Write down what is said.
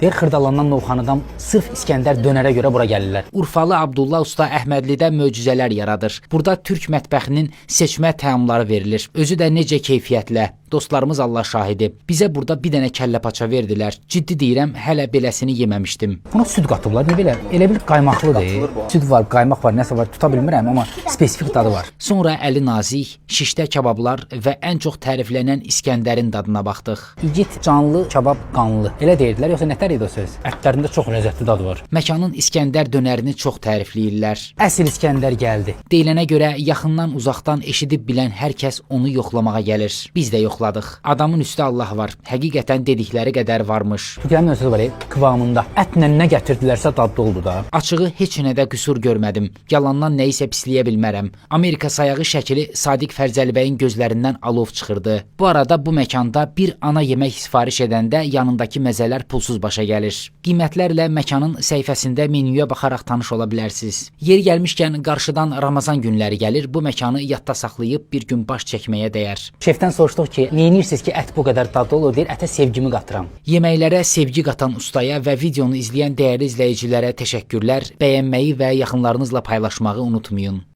Deyir Xırdalandan, Novxanıdan sırf İskəndər dönərə görə bura gəlirlər. Urfalı Abdullah Usta Əhmədlidə möcüzələr yaradır. Burada türk mətbəxinin seçmə təamları verilir. Özü də necə keyfiyyətlə. Dostlarımız Allah şahidi. Bizə burada bir dənə kəllə paça verdilər. Ciddi deyirəm, hələ beləsini yeməmişdim. Buna süd qatıblar, nə belə? Elə bil qaymaqlıdır. Süd var, qaymaq var, nəsə var, tuta bilmirəm, amma spesifik dadı var. Sonra əli nazik, şişdə kabablar və ən çox təriflənən İskəndərin dadına baxdıq. İgid canlı, kabab qanlı. Elə deyirdilər, yoxsa nətər idi o söz? Ətlərində çox ləzzətli dadı var. Məkanın İskəndər dönərini çox tərifləyirlər. Əsl İskəndər gəldi. Deyilənə görə yaxından uzaqdan eşidib bilən hər kəs onu yoxlamağa gəlir. Biz də yoxladıq. Adamın üstü Allah var. Həqiqətən dedikləri qədər varmış. Türklərin öz sözü var, kıvamında. Ətlə nə gətirdilərsə dadlı oldu da. Açığı heç nədə qüsur görmədim. Yalandan nəyisə pisləyə bilmərəm. Amerika sayağı şəkili Sadiq Fərzəlibəyin gözlərindən alov çıxırdı. Bu arada bu məkanda bir ana yemək sifariş edəndə yanındakı məzələr pulsuz başa gəlir. Qiymətlərlə məkanın səhifəsində menyuya baxaraq tanış ola bilərsiniz. Yeri gəlmişkən qarşıdan Ramazan günləri gəlir. Bu məkanı yadda saxlayıb bir gün baş çəkməyə dəyər. Şefdən soruşduq ki, "Neynirsiniz ki, ət bu qədər dadlı olur?" Deyir, "Ətə sevgimi qatıram." Yeməklərə sevgi qatan ustaya və videonu izləyən dəyərli izləyicilərə təşəkkürlər. Bəyənməyi və yaxınlarınızla paylaşmağı unutmayın.